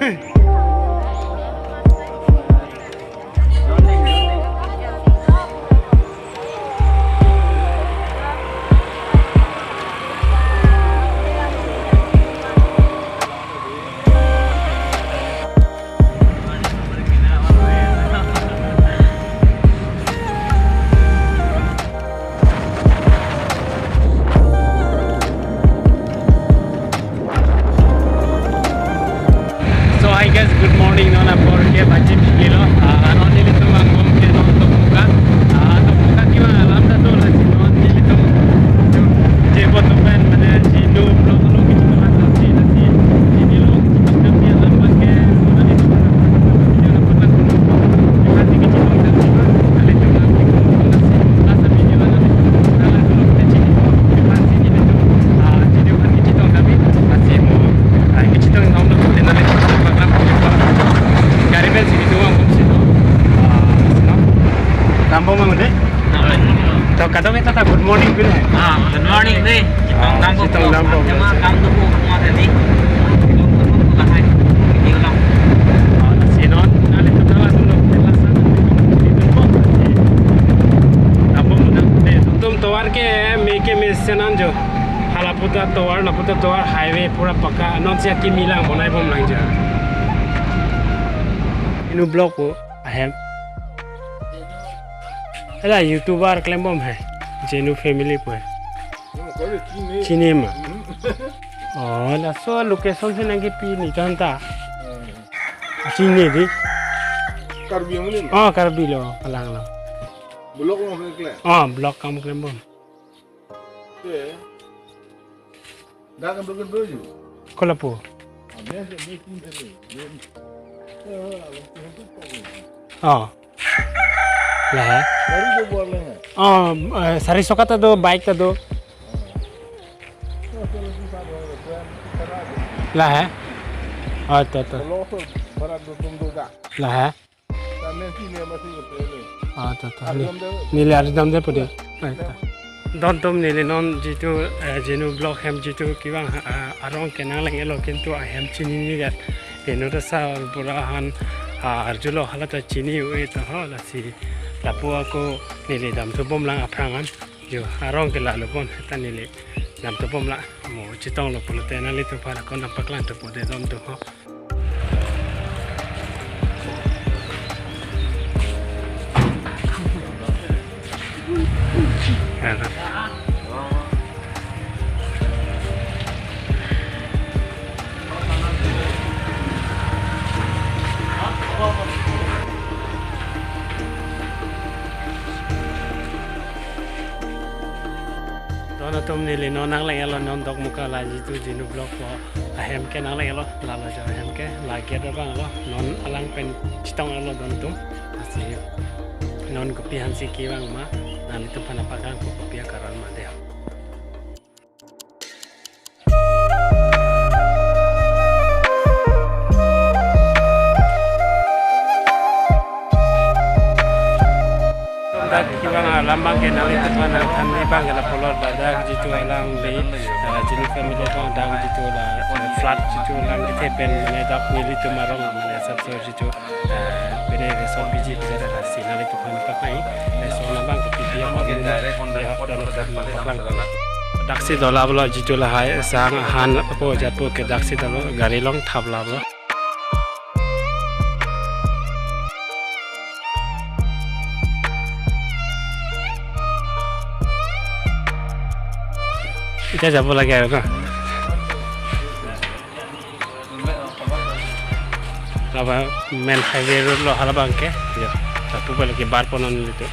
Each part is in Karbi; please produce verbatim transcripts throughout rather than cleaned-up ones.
So hi guys, good morning. Non apor ke baji bigilo. Ah, non nelitum angbong ke non Dokmoka. Ah, Dokmoka kevang alam ta do, lasi non nelitum je bo to pen mane Jinu vlog lo kechetong alam si, lasi Jinu lo kechetong alam ke non nelitum video na putang kuno. Terima kasih kechetong alam si. Nelitum alam si, lasi last video na nelitum alam kuno kechetong. Terima kasih nelitum, ah, Jinu kan kechetong kami. Lasi mo, ah, kechetong nom lo kute nelitum paklang. Gari pen si nelitum angbong si no. Ah, si no. Kampung mang de. To kadokave ta good morning pu le. Ah, good morning de. Chetong dampo. Chetong dampo. Cuma kam tu pu ma tadi. Chetong dampo pu lahai. Video lang. Ah, si non, nelitum ta langsung lo. Langsung lo. Dampo muna. De, tum tovar ke me ke me senan jo. Hala puta tovar, la puta tovar highway pura pakka. Non si akimi lang bonai bom lang jo. Jinu vlog pu ahem. Hala YouTuber klembom he. Jinu family pu he. Chini ma. Oh, laso location si nangkepi ni tanta. Chini di. Karbi Anglong. Oh, Karbi lo, Kalang lo. Blog lo kle. Oh, blog kam klembom. Oke. Dak kan blog kan blog ju. Kolapu. Oh. Lahe. Gari do bor leng. Oh, eh, sari soka ta do, bike ta do. Lahe. Oh, to, to. Lahe. Ah, to, to. Neli, neli arjudam de pudi. Ai, to. Don atum, neli non jitu, eh, Jinu vlog hem jitu kevang, ah, arong ke nangleng-etlo, kintu ahem chinine det. Penu ta sa pura han, ah, arjulo hala ta chini-o-e to ho, lasi lapu ako neli damthu bom lang aphrang an. Jo, arong ke lalo bon, ta neli damthu bom lang. Mo chetonglo pulote nanglitumphan ako nangpaklangthu pu de don atum ho. Don atum, neli non nangleng-etlo, non Dokmoka la jitu Jinu vlog lo ahem ke nangleng-etlo, lalo jo ahem ke, la gate abang lo, non alang pen chetong-etlo don atum. Lasi non kopi aphan si kevang ma, nanglitumphan nangpaklangpo kopi akaron ma de. Dak kevang alam abang ke nanglitumphan nangthan abang ke lapulo, ladak jitu alang di, eh, Jinu family abang dak jitu la, eh, flat jitu alang kethe pen mane dak nelitum arong mane asapso jitu, eh, pine resort biji pine lasi nanglitumphan paklang, eh, so abang ke P B M abang, eh, daksi dola pulo jitu lahai sang ahan apo jatpo ke daksi dolo, gari along thap lap lo. Ita japo lagi aro na. Laba main highway road lo hala abang ke. Ya, satu balik ke bar pono nelitum.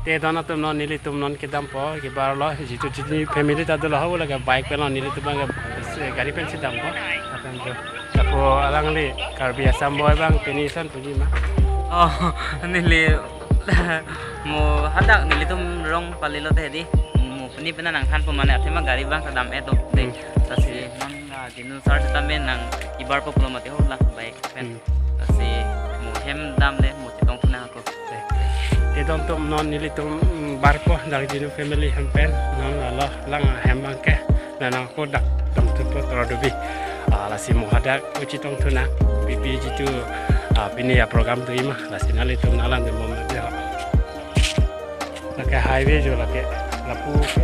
Te don atum, non nelitum non kedampo, kebarlo, jitu Jinu family ta dolo, hau lagi bike pen lo, nelitum abang ke gari pen si dampo. Akan tu. Lapu alangli Karbi Assam boy abang pini ason puji ma? Oh, neli mo hadak nelitum rong pali lote di. Mo pini pina nangthanpo mane athema gari abang kedam-et do de. Hmm. Lasi non, ah, Jinu sar seta me nang ibar po pulo mati ho la bike pen. Hmm. Lasi mo hem damle mo chetongthu nang ako. Te don atum, non nelitum, mm, barpo dak Jinu family hem pen, non lalo lang ahem abang ke, la nangko dak damthupo tro dobi. Ah, Lasi mo hadak uchi tong thuna, pipi jitu, ah, pini aprogram do ima, lasi nanglitum nanglang dun bom dei ho. Lake highway jo lake, lapu ke,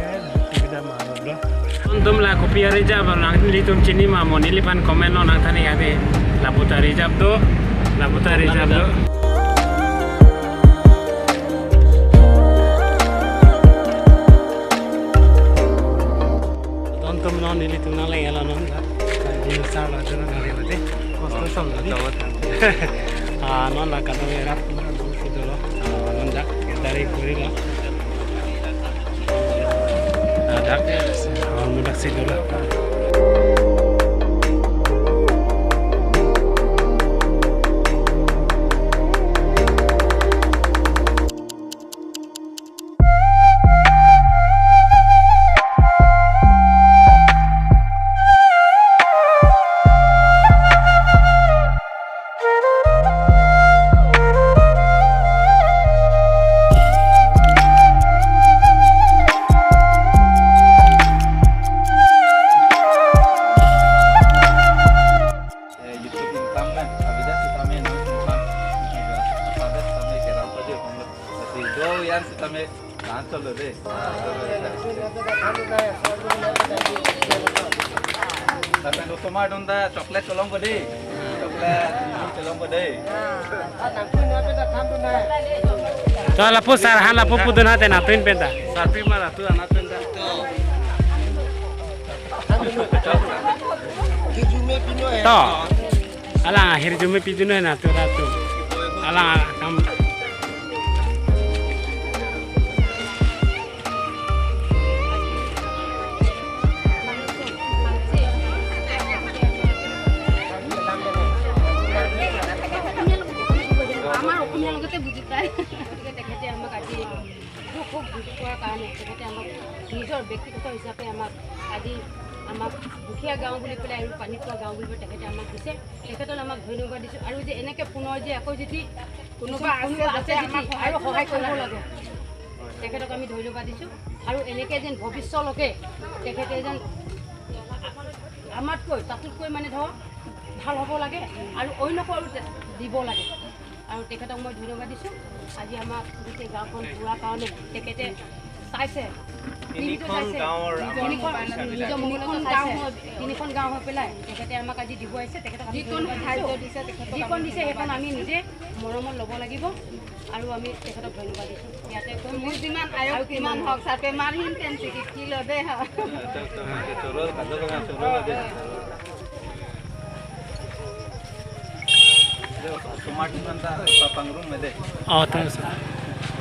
subida ma lo. Nangtum la kopi a-reserve, nanglitum chini ma mo neliphan comment lo nangthan ik ade. Lapu ta reserve do, lapu ta reserve do. Nangtum non nelitum nangleng-et lo non. Jin sar lo, jin nangleng-et lo dei. Kosto som lo dei. Ah, non la kadokave rat non si dolo. Ah, non dak, dari kuri lo. Ah, dak, ah, non dak si dolo. Eh, YouTube income kan, abida sitame non income, abida sitame kerap aja pamlo. Tapi do yang sitame lancol lo dei. Tapi osomar dun ta chocolate cholong ko dei. Chocolate cholong ko dei. To lapu sar han lapu pudun ha te nangtun pen ta. Sarpi ma lapu anat pen ta. To. Alang ahirjume pidun na tu ratu. Alang akam. আমাৰ অসমীয়া লগতে বুজি পায়। গতিকে তেখেতে আমাক আজি খুব, খুব দুখ পোৱাৰ কাৰণে তেখেতে আমাক নিজৰ ব্যক্তিগত হিচাপে আমাক আজি আমাক দুখীয়া গাঁও বুলি পেলাই আৰু পানী পোৱা গাঁও বুলি পেলাই তেখেতে আমাক দিছে। তেখেতলৈ আমাক ধন্যবাদ দিছোঁ। আৰু যে এনেকে পুনৰ যে আকৌ যদি কোনোবা আছে, কোনোবা আছে যাতে যদি আমাক সহায় আৰু সহায় কৰিব লাগে, তেখেতক আমি ধন্যবাদ দিছোঁ। আৰু এনেকে যেন ভৱিষ্যতলৈকে তেখেতে যেন আমাতকৈ, তাতোতকৈ মানে ধৰক ভাল হ'ব লাগে আৰু অন্যকো আৰু তে-, দিব লাগে। আৰু তেখেতক মই ধন্যবাদ দিছোঁ। আজি আমাক গোটেই গাঁওখন ফুৰাৰ কাৰণে তেখেতে চাইছে। টিভিটো তিনিখন চাইছে। গাঁৱৰ আমাৰ তিনিখন, সমস্যাবিলাক। নিজৰ মোবাইলতে চাইছে। তিনিখন গাঁও হৈ পেলাই তেখেতে আমাক আজি দিব আহিছে। তেখেতক আমি যিকণ ধন্যবাদ সাহায্য দিছোঁ। দিছে, তেখেতক যিকণ আমি দিছে, ধন্যবাদ সেইকণ আমি দিছোঁ। নিজে মৰমত ল'ব লাগিব আৰু আমি তেখেতক ধন্যবাদ দিছোঁ। ইয়াতে কৈ মোৰ যিমান আয়ুস আৰু কিমান কিমান হওক, চাপে মাৰ হিন পেন চিকি কি লবে হওক। Osomar teman ta papangrum mede. Oh, thanks.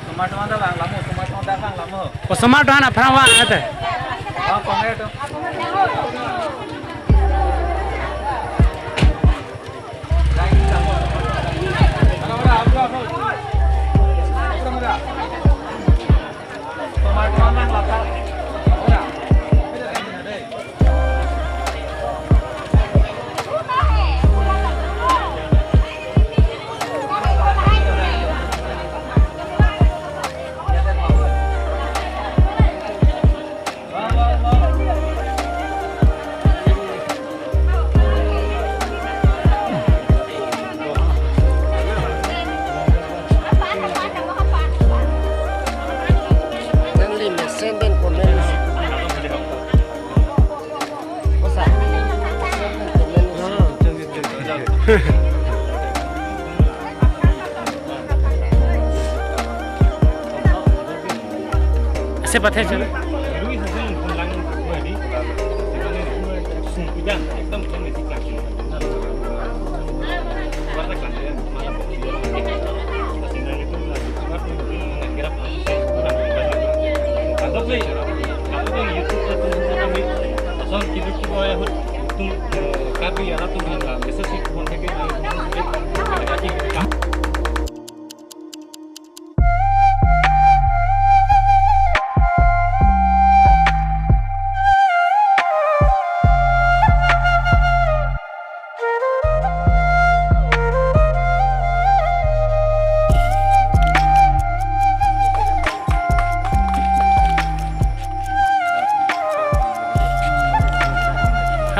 Osomar teman ta lang lamo, osomar teman ta lang lamo. Osomar teman aphrang wa ate. Ah, pamer to. Nangli mesen pen comment. Ase pathai chalo.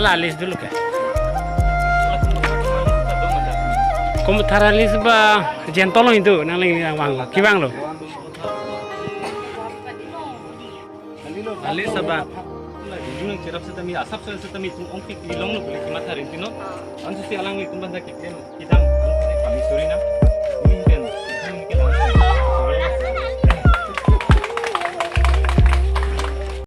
Hala alis dulu ke. Komathar ali seba jentol lo itu, nangli nangvanglo, kevanglo. Ali seba. Junang cherap setame, asap setame, tung ongpik ilong lo, boleh komathar rinti non. Ansi alanglitum bangta kiklem, kedam, ansi kami suri na.